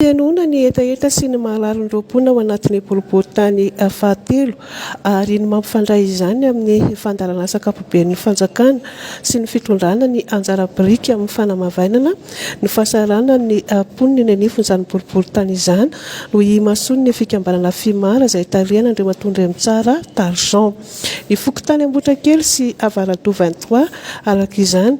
Henoina ny hetaheta sy ny mahalalin'ireo mponina ao anatin'ny boriborintany fahatelo ary ny mampifandray izany amin'ny fandaharanasa ankapoben'ny fanjakana sy ny fitondrana ny anjara biriky amin'ny fanamavainana ny fahasahiranan'ny mponina eny anivon'izany boriborintany izany no imasoan'ny fikambanana Fimar izay tarihan'Andriamatoa Ndremitsara Targent. Ny fokontany Ambohitrakely sy Avaradoha 23 araka izany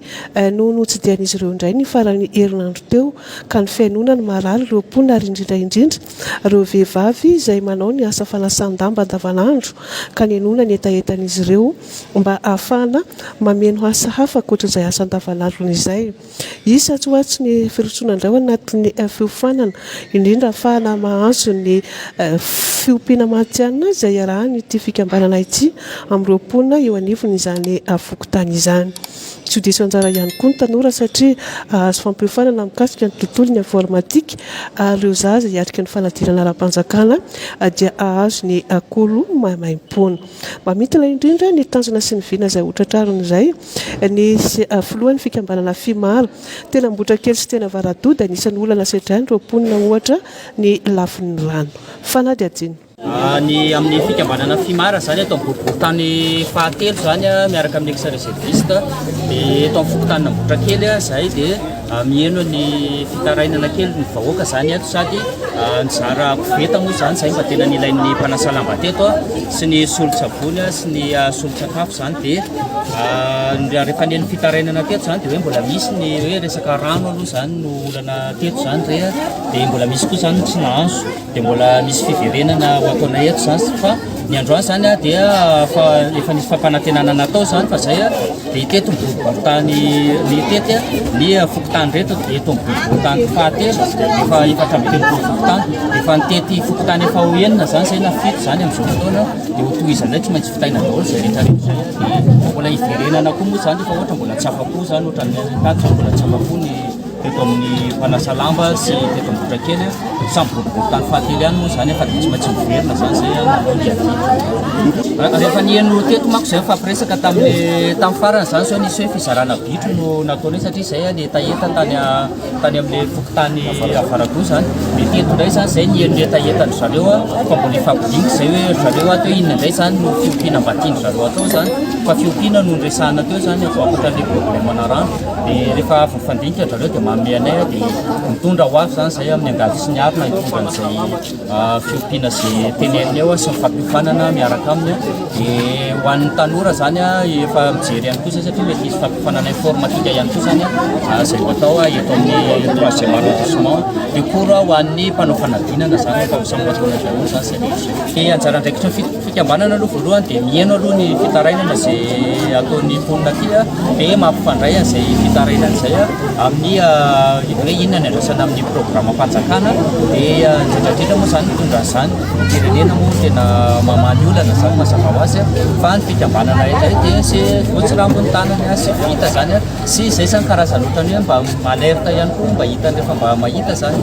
no notsidihan'izy ireo indray ny faran'ny herinandro teo ka ny fihainoana ny marary ireo mponina ary indrindra indrindra ireo vehivavy izay manao ny asa fanasan-damba andavanandro ka nihenoana ny hetahetan'izy ireo mba hahafahana mameno asa hafa ankoatra izay asa andavanandrony izay. Hisy atsy ho atsy ny firosoana indray ao anatin'ny fiofanana indrindra hahafahana mahazo ny fiompiana matihanina izay iarahan'ity fikambanana ity amin'ireo mponina eo anivon'izany fokontany izany. Tsy ho diso anjara ihany koa ny tanora satria hahazo fampiofanana mikasika ny tontolon'ny informatika ary ireo zaza hiatrika ny fanadinana ara-panjakana dia hahazo ny akoro maimaimpoana. Mamintina indrindra ny tanjona sy ny vina izay hotratrarina izay ny filohan'ny fikambanana Fimar. Tena Ambohitrakely sy tena Avaradoha dia anisan'ny olana sedrain'ireo mponina ohatra ny lafiny rano. Fanadihadiana. Ny amin'ny fikambanana Fimar zany eto amin'ny boriborintany fahatelo zany miaraka amin'ny ex reserviste dia eto amin'ny fokontanin'Ambohitrakely zahay dia miheno ny fitarainana kely ny vahoaka zany eto sady nizara koveta moa zany zay mba tena nilain'ny mpanasa lamba teto sy ny solon-tsavony sy ny solon-tsakafo zany dia rehefa niheno fitarainana teto zany dia hoe mbola misy ny hoe resaka rano aloha zany no olana teto zany re dia mbola misy koa zany tsy nahazo. Dia mbola misy fiverenana ho ataonay eto izany fa ny androany izany dia fa efa nisy fampanantenana natao izany fa izay dia hitety ny boriborintany ny hitety ny fokontany reto eto amin'ny boriborintany fahatelo efa 34 fokontany efa nitety fokontany efa ho enina izany izay na fito izany amin'izao fotoana dia ho tohizanay tsy maintsy vitaina daholo izay rehetra rehetra izay dia mbola hiverenana koa moa izany fa ohatra mbola tsy afa-po izany ohatra ny tato izao mbola tsy afa-po ny teto amin'ny mpanasa lamba sy teto Ambohitrakely, samy boriborintany fahatelo ihany moa izany fa dia tsy maintsy miverina izany izay manao ny avis. Rehefa niheno teto manko izay nifampiresaka tamin'ny tamin'ny farany izany izao nisy hoe fizarana bitro no nataonay satria izay ny hetaheta tany tany amin'ilay fokontany Avaradoha izany. Dia teto indray izany izay niheno ny hetahetan-dry zareo fa mbola hifampidinika izay hoe ry zareo ato hoe inona indray izany no fiompiana mba tian-dry zareo atao izany fa fiompiana no niresahana teo izany ankoatran'ilay problème-na rano. Dia rehefa avy mifandinika ry zareo dia manome anay dia mitondra ho avy izany izay amin'ny angady sy ny harona hitondra an'izay fiompiana izay teneniny eo sy ny fampiofanana miaraka aminy. Dia ho an'ny tanora izany efa mijery ihany koa izay satria mety hisy fampiofanana informatika ihany koa izany izay ho atao eto amin'ny troisième arrondissement. Dia cours ho an'ny mpanao fanadinana izany efa ho samy ho ataonay daholo izany izay rehetra izay. Dia anjara andraikitry ny fikambanana aloha voalohany dia miheno aloha ny fitarainana izay ataon'ny mponina aty dia mampifandray an'izay fitarainana izay amin'ny hoe inona ny andrasana amin'ny programam-panjakana dia indrindra indrindra moa izany mitondra an'izany firenena moa tena mamaha ny olana izany mazava ho azy fa ny fikambanana indray dia sy voatsirambin'ny tanany sy vita izany sy izay izany karazana ohatran'ny hoe mba alerte ihany koa mba hitany rehefa mba mahita izany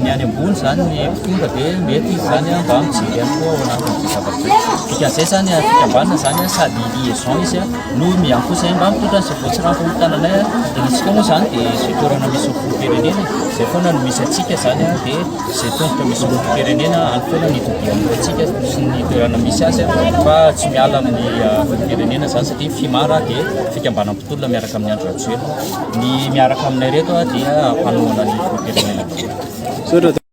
ny any ambony izany ny mpitondra dia mety izy izany mba mijery ihany koa ao anatin'izay zavatra izay. Dikan'izay izany fikambanana izany sady liaison izy no miampy koa izay mba mitondra an'izay voatsirambin'ny tananay dia ny antsika moa izany dia izay toerana misy ny filoham-pirenena izay foana no misy antsika izany dia izay tongotra misy ny filoham-pirenena any foana no itodihan'ny antsika sy ny toerana misy azy fa tsy miala amin'ny filoham-pirenena izany satria FIMAR dia fikambanam-pitolona miaraka amin'ny Andry Rajoelina. Ny miaraka aminay ireto dia mpanohana ny filoham-pirenena daholo.